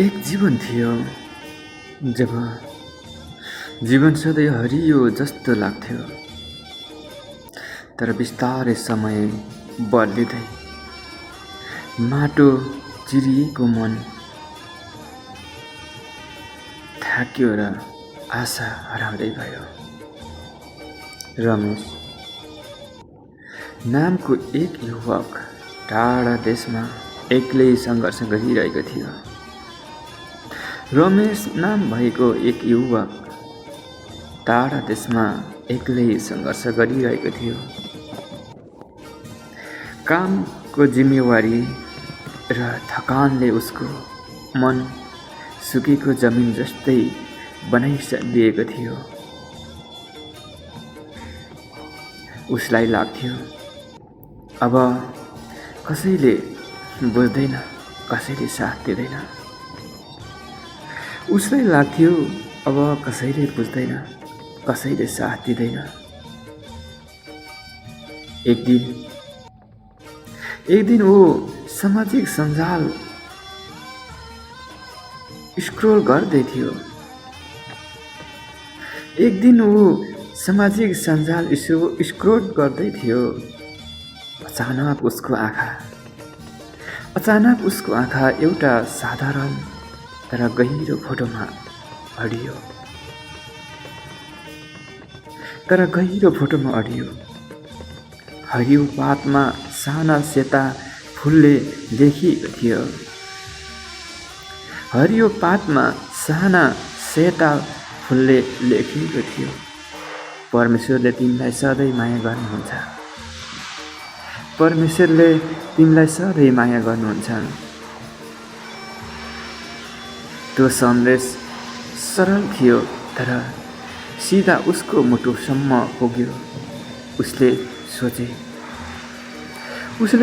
एक जीवन थियो जब जीवन सधैँ हरियो जस्तो लाग्थ्यो, तर बिस्तारै समय बदलिँदै माटो चिरिएको मन थाक्यो र आशा हराउँदै गयो। रमेश नामको एक युवक टाढा देशमा एक्लै सङ्घर्ष गरिरहेको थियो। रमेश नाम भएको एक युवक टाढा देशमा एक्लै सङ्घर्ष गरिरहेको थियो। कामको जिम्मेवारी र थकानले उसको मन सुकेको जमिन जस्तै बनाइदिएको थियो। उसलाई लाग्थ्यो अब कसैले बुझ्दैन, कसैले साथ दिँदैन। उसलाई लाग्थ्यो अब कसैले बुझ्दैन, कसैले साथ दिँदैन। एक दिन ऊ सामाजिक सञ्जाल स्क्रोल गर्दै थियो। अचानक उसको आँखा एउटा साधारण तर गहिरो फोटोमा अडियो। हरियो पातमा साना सेता फुलले लेखिएको थियो, परमेश्वरले तिमीलाई सधैँ माया गर्नुहुन्छ। त्यो सन्देश सरल थियो तर सिधा उसको मुटुसम्म पुग्यो। उसले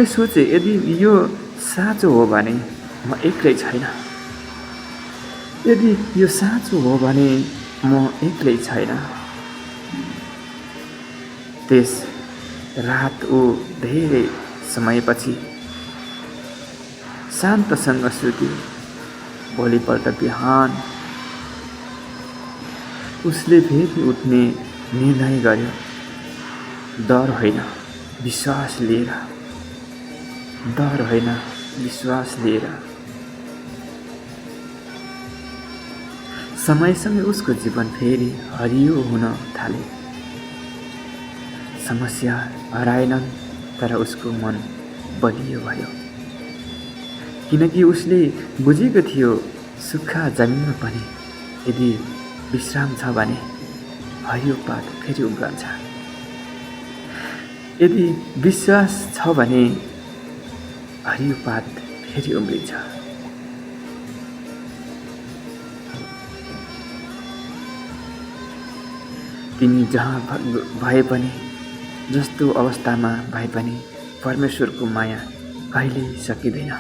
सोचे यदि यो साँचो हो भने म एक्लै छैन। त्यस रात ऊ धेरै समयपछि शान्तसँग सुत्यो। भोलिपल्ट बिहान उसले फेरि उठ्ने निर्णय गर्यो, डर होइन विश्वास लिएर। समयसँगै उसको जीवन फेरि हरियो हुन थाल्यो। समस्या हराएनन् तर उसको मन बलियो भयो, किनकि उसले बुझेको थियो सुक्खा जमिनमा पनि यदि विश्राम छ भने हरियो पात फेरि उम्रन्छ। यदि विश्वास छ भने हरियो पात फेरि उम्रिन्छ। तिमी जहाँ भए पनि, जस्तो अवस्थामा भए पनि परमेश्वरको माया कहिल्यै सकिँदैन।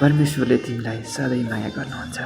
परमेश्वरले तिमीलाई सधैँ माया गर्नुहुन्छ।